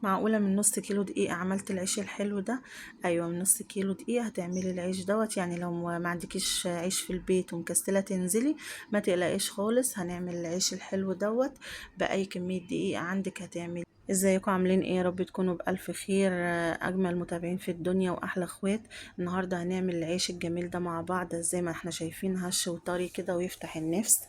معقولة من نص كيلو دقيق عملت العيش الحلو ده؟ ايوه، من نص كيلو دقيق هتعملي العيش دوت. يعني لو ما عندكيش عيش في البيت ومكسلة تنزلي ما تقلقيش خالص، هنعمل العيش الحلو دوت بأي كمية دقيق عندك هتعملي. ازيكم عاملين ايه؟ يا رب تكونوا بألف خير. اجمل متابعين في الدنيا واحلى اخوات. النهارده هنعمل العيش الجميل ده مع بعض، زي ما احنا شايفين هش وطري كده ويفتح النفس.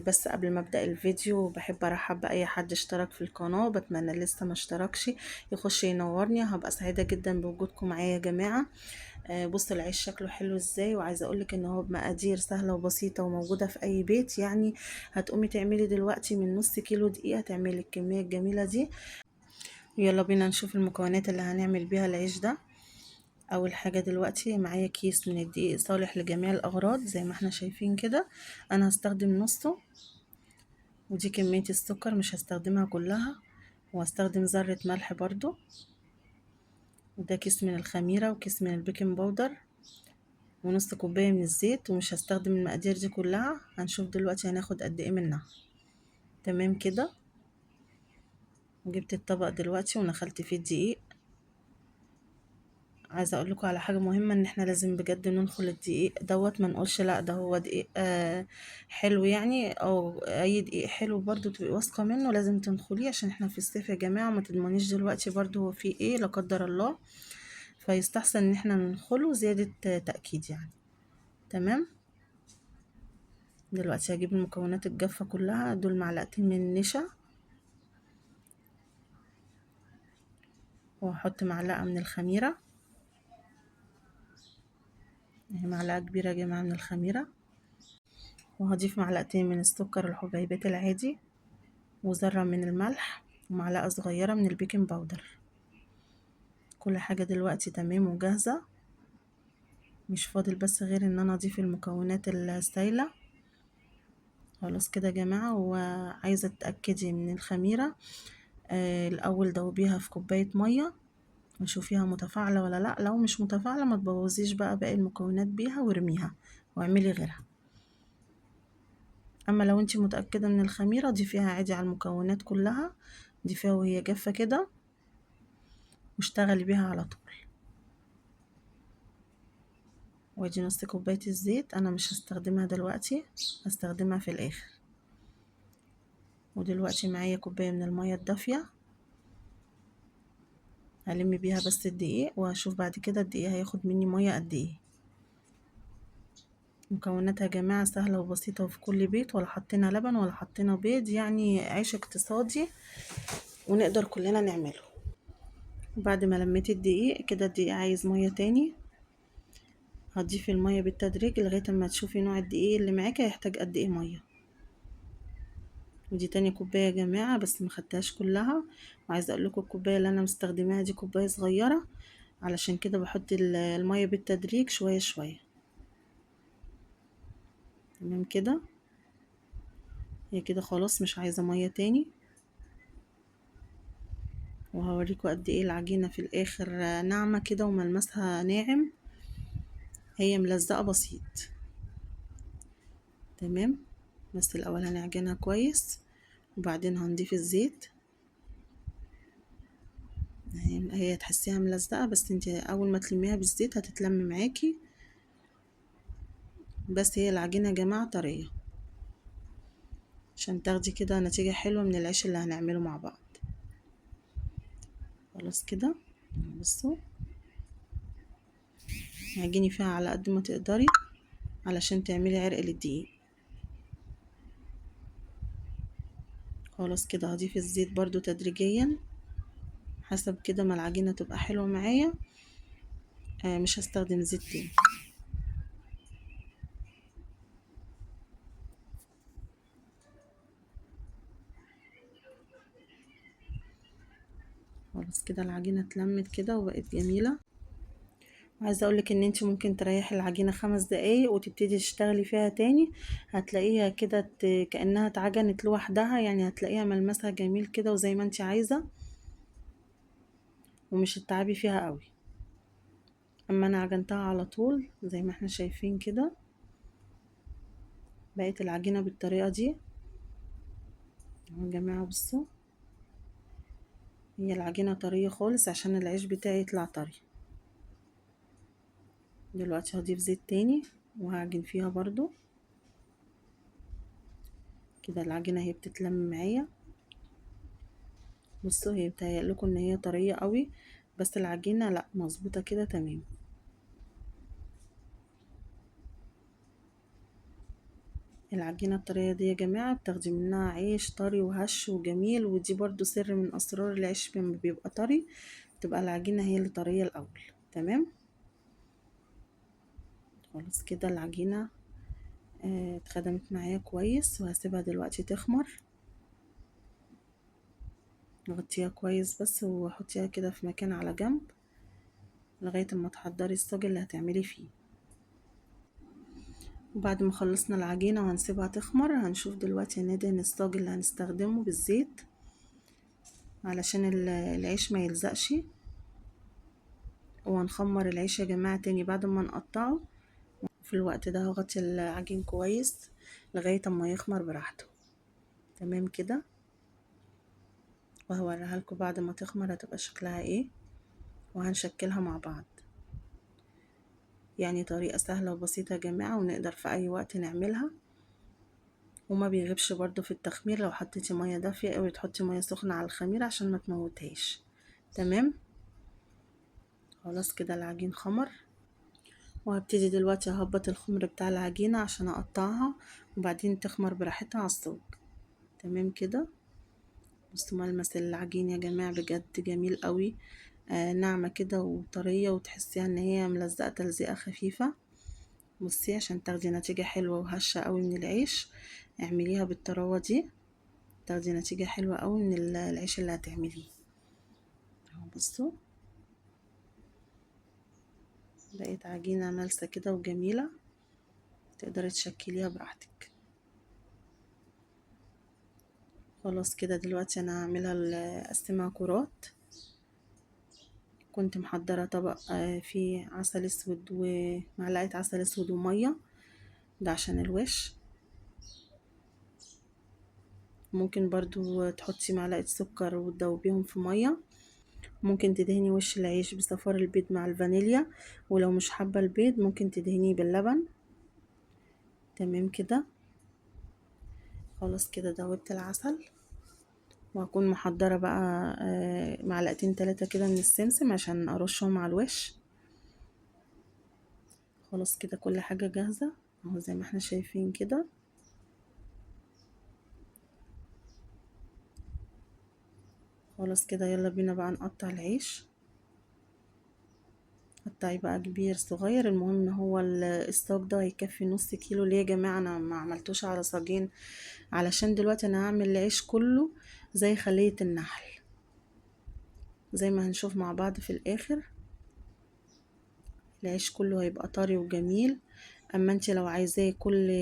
بس قبل ما ابدا الفيديو بحب ارحب باي حد اشترك في القناة، بتمنى لسه ما اشتركش يخش ينورني، هبقى سعيدة جدا بوجودكم معايا يا جماعة. بصوا العيش شكله حلو ازاي، وعايزه اقولك ان هو بمقادير سهلة وبسيطة وموجودة في اي بيت. يعني هتقومي تعملي دلوقتي من نص كيلو دقيق هتعملي الكمية الجميلة دي. يلا بينا نشوف المكونات اللي هنعمل بيها العيش ده. اول حاجة دلوقتي معايا كيس من الدقيق صالح لجميع الاغراض زي ما احنا شايفين كده، انا هستخدم نصه، ودي كمية السكر مش هستخدمها كلها، وهستخدم ذره ملح برضو، وده كيس من الخميره وكيس من البيكنج باودر ونص كوباية من الزيت. ومش هستخدم المقادير دي كلها، هنشوف دلوقتي هناخد قد ايه منها. تمام كده، جبت الطبق دلوقتي ونخلت فيه الدقيق. عايزه اقول لكم على حاجة مهمة، ان احنا لازم بجد ننخل الدقيق دوت، ما نقولش لا ده هو دقيق حلو يعني، او اي دقيق حلو برضو تبقي واثقة منه، لازم تنخليه عشان احنا في الصيف يا جماعة، ما تضمنيش دلوقتي برضو هو فيه ايه لا قدر الله، فيستحسن ان احنا ننخله زيادة تاكيد يعني. تمام، دلوقتي هجيب المكونات الجافه كلها، دول معلقتين من النشا، وهحط معلقه من الخميره، اهي معلقه كبيرة يا جماعة من الخميره، وهضيف معلقتين من السكر الحبيبات العادي، وذره من الملح، ومعلقة صغيرة من البيكنج باودر. كل حاجة دلوقتي تمام وجاهزة، مش فاضل بس غير ان انا اضيف المكونات السايله. خلاص كده يا جماعة. وعايزه تتاكدي من الخميره الاول دوبيها في كوباية مية وشوفيها متفاعله ولا لا، لو مش متفاعله ما تبوظيش بقى باقي المكونات بيها وارميها واعملي غيرها. اما لو انتي متاكدة من الخميره ضيفيها عادي على المكونات كلها، ضيفيها وهي جافة كده واشتغلي بيها على طول. وادي نص كوباية الزيت، انا مش هستخدمها دلوقتي، هستخدمها في الاخر. ودلوقتي معايا كوباية من المية الدافيه، هلم بيها بس الدقيق، وهشوف بعد كده الدقيق هياخد مني مية قد ايه. مكوناتها يا جماعة سهلة وبسيطة وفي كل بيت، ولا حطينا لبن ولا حطينا بيض، يعني عيش اقتصادي ونقدر كلنا نعمله. وبعد ما لميت الدقيق كده، الدقيق عايز مية تاني، هتضيفي المية بالتدريج لغاية اما تشوفي نوع الدقيق اللي معاكي هيحتاج قد ايه مية. ودي تاني كوباية يا جماعة، بس ما خدتهاش كلها. وعايزه اقول لكم الكوباية اللي انا مستخدماها دي كوباية صغيرة، علشان كده بحط المية بالتدريج شوية شوية. تمام كده، هي كده خلاص مش عايزه مية تاني. وهوريكم قد ايه العجينة في الاخر ناعمة كده وملمسها ناعم، هي ملزقه بسيط. تمام، بس الاول هنعجنها كويس وبعدين هنضيف الزيت. هي تحسيها ملزقه، بس انت اول ما تلميها بالزيت هتتلم معاكي. بس هي العجينة يا جماعة طرية، عشان تاخدي كده نتيجة حلوة من العيش اللي هنعمله مع بعض. خلاص كده، بصوا اعجني فيها على قد ما تقدري علشان تعملي عرق للدقيق. خلاص كده هضيف الزيت برضو تدريجيا حسب كده ما العجينة تبقى حلوة معايا. مش هستخدم زيت تاني. خلاص كده العجينة اتلمت كده وبقت جميلة. عايزه اقولك ان انت ممكن تريحي العجينة 5 دقايق وتبتدي تشتغلي فيها تاني، هتلاقيها كده كانها اتعجنت لوحدها، يعني هتلاقيها ملمسها جميل كده وزي ما انت عايزه، ومش هتتعبي فيها قوي. اما انا عجنتها على طول زي ما احنا شايفين كده، بقت العجينة بالطريقة دي اهو يا جماعة. بصوا هي العجينة طرية خالص عشان العيش بتاعي يطلع طري. دلوقتي هضيف زيت تاني وهعجن فيها برضو كده. العجينة هي بتتلم معايا. بصوا هي بتهيألكم ان هي طرية قوي، بس العجينة لا، مظبوطة كده تمام. العجينة الطرية دي يا جماعة بتاخدي منها عيش طري وهش وجميل، ودي برضو سر من اسرار العيش لما بيبقى طري، تبقى العجينة هي اللي طرية الاول. تمام خلاص كده العجينة اتخدمت معايا كويس، وهسيبها دلوقتي تخمر. غطيها كويس بس وحطيها كده في مكان على جنب لغاية ما تحضري الصاج اللي هتعملي فيه. وبعد ما خلصنا العجينة وهنسيبها تخمر، هنشوف دلوقتي ندهن الصاج اللي هنستخدمه بالزيت علشان العيش ما يلزقش. وهنخمر العيش يا جماعة تاني بعد ما نقطعه. في الوقت ده هغطي العجين كويس لغاية ما يخمر براحته. تمام كده، وهوريها لكم بعد ما تخمر هتبقى شكلها ايه، وهنشكلها مع بعض. يعني طريقة سهلة وبسيطة يا جماعة، ونقدر في اي وقت نعملها، وما بيغيبش برضو في التخمير. لو حطيتي مية دافية او تحطي مية سخنة على الخميرة عشان ما تموتهاش. تمام خلاص كده العجين خمر، وهبتدي دلوقتي اهبط الخمر بتاع العجينة عشان اقطعها وبعدين تخمر براحتها على الصاج. تمام كده. بصوا ملمس العجين يا جماعة بجد جميل قوي، ناعمة كده وطرية، وتحسيها ان هي ملزقة تلزيقة خفيفة. بصي عشان تاخدي نتيجة حلوة وهشة قوي من العيش اعمليها بالطراوة دي، تاخدي نتيجة حلوة قوي من العيش اللي هتعمليه. اهو بصوا بقت عجينة ملسة كده وجميلة، تقدري تشكليها براحتك. خلاص كده دلوقتي انا هعملها اقسمها كرات. كنت محضرة طبق فيه عسل اسود ومعلقة عسل اسود ومية، ده عشان الوش. ممكن برضو تحطي معلقة سكر وتدوبيهم في مية. ممكن تدهني وش العيش بصفار البيض مع الفانيليا، ولو مش حابة البيض ممكن تدهنيه باللبن. تمام كده خلاص كده دوبت العسل، وهكون محضرة بقى معلقتين 3 كده من السمسم عشان ارشهم على الوش. خلاص كده كل حاجة جاهزة اهو زي ما احنا شايفين كده. خلاص كده يلا بينا بقى نقطع العيش. قطعي بقى كبير صغير، المهم هو الصاج ده هيكفي نص كيلو. ليه يا جماعة انا ما عملتوش على صاجين؟ علشان دلوقتي انا هعمل العيش كله زي خلية النحل زي ما هنشوف مع بعض في الاخر. العيش كله هيبقى طري وجميل. اما انت لو عايزاه كل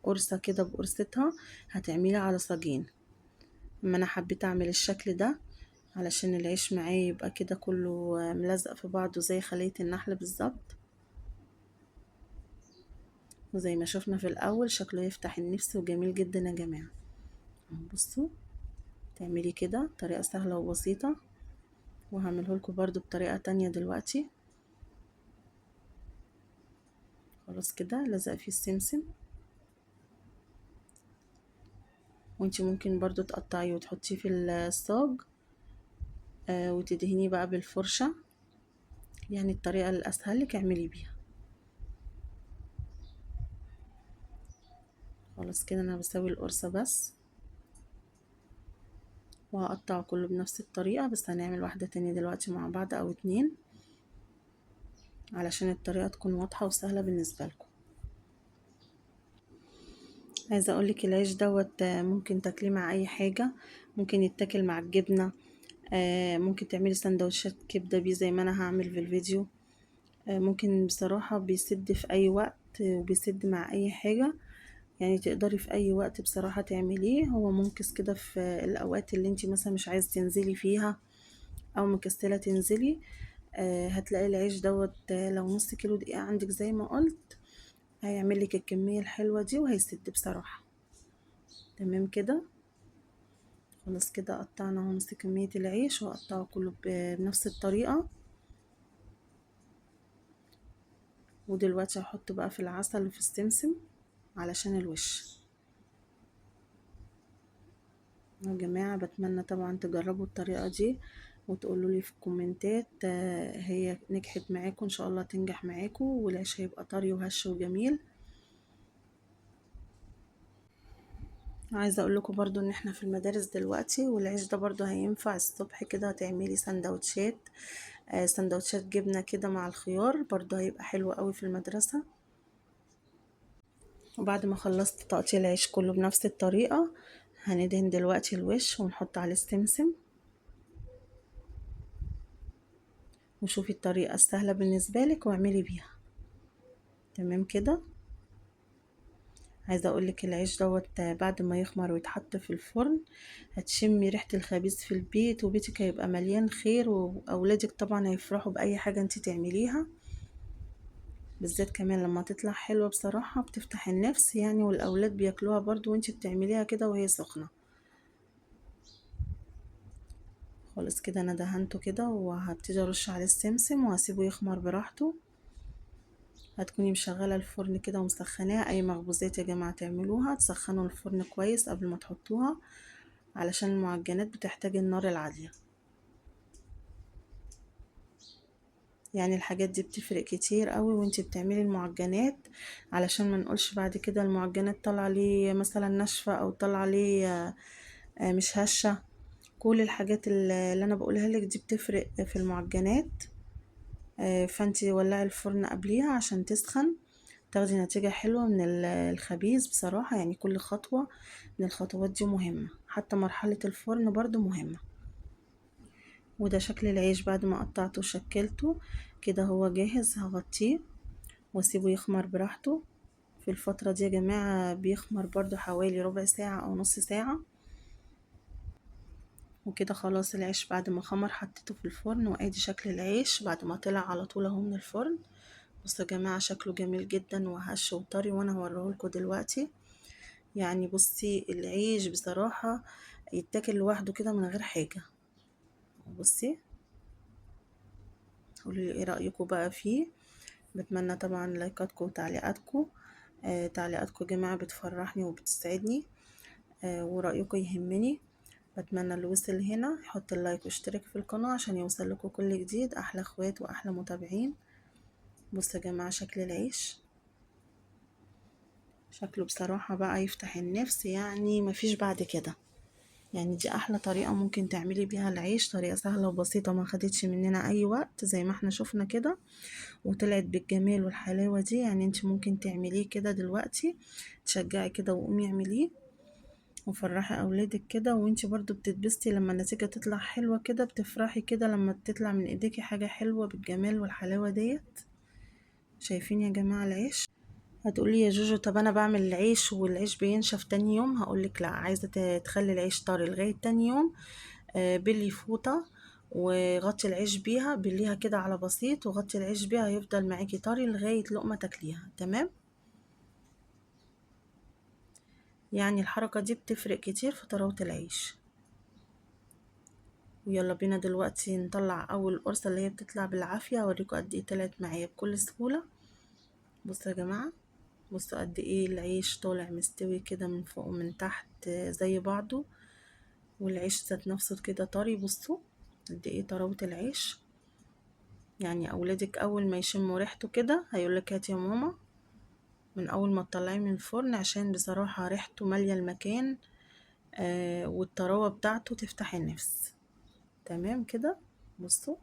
قرصة كده بقرصتها هتعمليها على صاجين. اما انا حبيت اعمل الشكل ده علشان العيش معايا يبقى كده كله ملزق في بعضه زي خلية النحل بالظبط، وزي ما شفنا في الاول شكله يفتح النفس وجميل جدا يا جماعة. بصوا تعملي كده طريقة سهلة وبسيطة، وهعمله لكم برضو بطريقة تانية دلوقتي. خلاص كده لزق فيه السمسم، وانتي ممكن برضو تقطعيه وتحطيه في الصاج، وتدهنيه بقى بالفرشة، يعني الطريقة الأسهل لك اعملي بيها. خلاص كده أنا بسوي القرصة بس، وهقطعه كله بنفس الطريقة، بس هنعمل واحدة تانية دلوقتي مع بعض أو 2 علشان الطريقة تكون واضحة وسهلة بالنسبة لكم. عايزة أقولك العيش دوت ممكن تاكليه مع أي حاجة، ممكن يتاكل مع الجبنة، ممكن تعملي سندوتشات كبدة بيه زي ما أنا هعمل في الفيديو، ممكن بصراحة بيسد في أي وقت وبيسد مع أي حاجة، يعني تقدري في أي وقت بصراحة تعمليه. هو منقذ كده في الأوقات اللي انتي مثلا مش عايزة تنزلي فيها أو مكسلة تنزلي، هتلاقي العيش دوت، لو نص كيلو دقيقة عندك زي ما قلت هيعمل لك الكمية الحلوة دي وهيسد بصراحة. تمام كده خلاص كده قطعنا اهو نص كمية العيش، وقطعه كله بنفس الطريقة. ودلوقتي هحطه بقى في العسل وفي السمسم علشان الوش. يا جماعة بتمنى طبعا تجربوا الطريقة دي وتقولوا لي في الكومنتات، هي نجحت معاكم، ان شاء الله تنجح معاكم، والعيش هيبقى طري وهش وجميل. عايزه اقول لكم برضو ان احنا في المدارس دلوقتي، والعيش ده برضو هينفع الصبح كده، هتعملي سندوتشات جبنه كده مع الخيار، برضو هيبقى حلو قوي في المدرسه. وبعد ما خلصت تقطيع العيش كله بنفس الطريقه، هندهن دلوقتي الوش ونحط عليه السمسم. وشوفي الطريقه السهله بالنسبه لك واعملي بيها. تمام كده. عايزه اقول لك العيش دوت بعد ما يخمر ويتحط في الفرن هتشمي ريحه الخبيز في البيت، وبيتك هيبقى مليان خير، واولادك طبعا هيفرحوا باي حاجه انت تعمليها، بالذات كمان لما تطلع حلوه بصراحه بتفتح النفس يعني، والاولاد بياكلوها برضو وانت بتعمليها كده وهي سخنه. خالص كده انا دهنته كده، وهبتدي ارش عليه السمسم وهسيبه يخمر براحته. هتكوني مشغله الفرن كده ومسخناه. اي مخبوزات يا جماعه تعملوها تسخنوا الفرن كويس قبل ما تحطوها، علشان المعجنات بتحتاج النار العاليه. يعني الحاجات دي بتفرق كتير قوي وانتي بتعملي المعجنات، علشان ما نقولش بعد كده المعجنات طالعه ليه مثلا ناشفه او طالعه ليه مش هشه. كل الحاجات اللي انا بقولها لك دي بتفرق في المعجنات، فانتي ولعي الفرن قبليها عشان تسخن، تاخدي نتيجة حلوة من الخبيز بصراحة. يعني كل خطوة من الخطوات دي مهمة، حتى مرحلة الفرن برضو مهمة. وده شكل العيش بعد ما قطعته وشكلته كده، هو جاهز. هغطيه واسيبه يخمر براحته. في الفترة دي يا جماعة بيخمر برضو حوالي ربع ساعة او نص ساعة وكده. خلاص العيش بعد ما خمر حطيته في الفرن، وادي شكل العيش بعد ما طلع على طول اهو من الفرن. بصوا يا جماعة شكله جميل جدا وهش وطري، وانا هوريهولكوا دلوقتي. يعني بصي العيش بصراحة يتاكل لوحده كده من غير حاجة. بصي قولوا لي ايه رأيكم بقى فيه. بتمنى طبعا لايكاتكم وتعليقاتكم. تعليقاتكم يا جماعة بتفرحني وبتسعدني، ورأيكم يهمني. بتمنى اللي وصل هنا يحط اللايك ويشترك في القناة عشان يوصل لكم كل جديد. احلى اخوات واحلى متابعين. بصوا يا جماعة شكل العيش، شكله بصراحة بقى يفتح النفس، يعني مفيش بعد كده. يعني دي احلى طريقة ممكن تعملي بيها العيش، طريقة سهلة وبسيطة ما خدتش مننا اي وقت زي ما احنا شفنا كده، وطلعت بالجمال والحلاوة دي. يعني انت ممكن تعمليه كده دلوقتي، تشجعي كده وقومي اعمليه وفرحي اولادك كده، وانت برضو بتتبسطي لما النتيجة تطلع حلوة كده، بتفرحي كده لما بتطلع من ايديكي حاجة حلوة بالجمال والحلاوة ديت. شايفين يا جماعة العيش؟ هتقولي يا جوجو طب انا بعمل العيش والعيش بينشف تاني يوم. هقولك لا، عايزة تخلي العيش طري لغاية تاني يوم، بلي فوطة وغطي العيش بيها، بليها كده على بسيط وغطي العيش بيها، هيفضل معاكي طري لغاية لقمة تاكليها. تمام؟ يعني الحركة دي بتفرق كتير في طراوة العيش. ويلا بينا دلوقتي نطلع اول قرصة اللي هي بتطلع بالعافية، اوريكم قد ايه طلعت معايا بكل سهولة. بصوا يا جماعة، بصوا قد ايه العيش طالع مستوي كده من فوق ومن تحت زي بعضه، والعيش ذات نفسه كده طري. بصوا قد ايه طراوة العيش. يعني اولادك اول ما يشموا ريحته كده هيقولك هات يا ماما، من اول ما تطلعيه من الفرن، عشان بصراحة ريحته مالية المكان، والطراوة بتاعته تفتح النفس. تمام كده. بصوا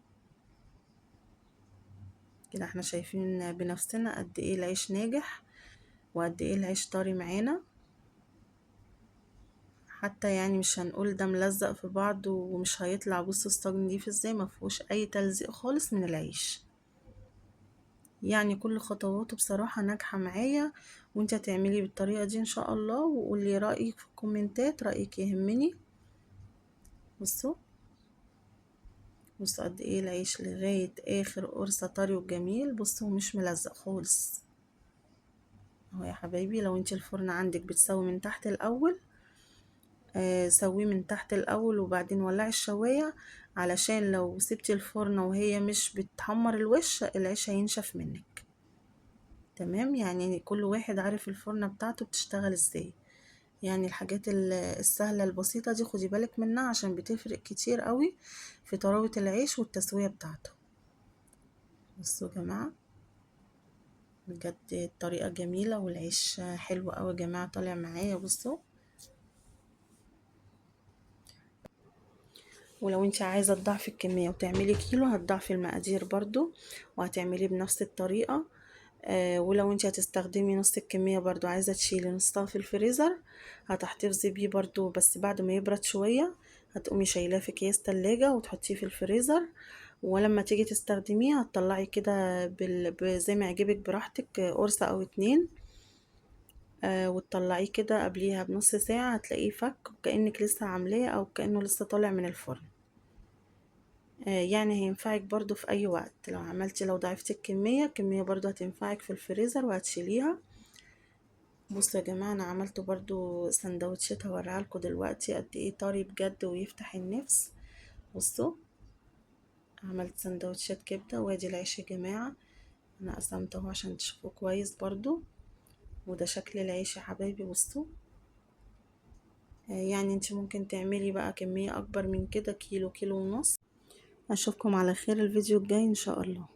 كده احنا شايفين بنفسنا قد ايه العيش ناجح وقد ايه العيش طري معانا، حتى يعني مش هنقول ده ملزق في بعض ومش هيطلع. بصوا الصاج نضيف ازاي، ما فيهوش اي تلزيق خالص من العيش. يعني كل خطواته بصراحة ناجحة معايا، وانت هتعملي بالطريقة دي ان شاء الله. وقولي رأيك في الكومنتات، رأيك يهمني. بصوا قد ايه العيش لغاية اخر قرصة طري وجميل. بصوا مش ملزق خالص اهو يا حبايبي. لو انت الفرن عندك بتسوي من تحت الاول، سويه من تحت الاول وبعدين ولعي الشوايه، علشان لو سبتي الفرن وهي مش بتحمر الوش العيش هينشف منك. تمام، يعني كل واحد عارف الفرنه بتاعته بتشتغل ازاي. يعني الحاجات السهلة البسيطة دي خدي بالك منها عشان بتفرق كتير قوي في طراوه العيش والتسويه بتاعته. بصوا يا جماعة بجد الطريقة جميلة والعيش حلو قوي يا جماعة، طالع معايا. بصوا، ولو انت عايزه تضاعفي الكمية وتعملي كيلو هتضاعفي المقادير برضو وهتعمليه بنفس الطريقة. ولو انت هتستخدمي نص الكمية برضو، عايزه تشيلي نصها في الفريزر هتحتفظي بيه برضو، بس بعد ما يبرد شوية هتقومي شايلاه في اكياس تلاجة وتحطيه في الفريزر، ولما تيجي تستخدميه هتطلعي كده زي ما يعجبك براحتك، قرصة او 2، وتطلعيه كده قبليها بنص ساعة هتلاقيه فك وكأنك لسه عاملاه او كأنه لسه طالع من الفرن. يعني هينفعك برضو في اي وقت. لو ضعفتي الكمية برضو هتنفعك في الفريزر وهتشيليها. بصوا يا جماعة انا عملت برضو سندوتشات هوريها لكم دلوقتي قد ايه طري بجد ويفتح النفس. بصوا عملت سندوتشات كبدة، وادي العيش يا جماعة انا قسمته اهو عشان تشوفوه كويس برضو، وده شكل العيش يا حبايبي. بصوا، يعني انت ممكن تعملي بقى كمية اكبر من كده، كيلو، كيلو ونص. اشوفكم على خير الفيديو الجاي ان شاء الله.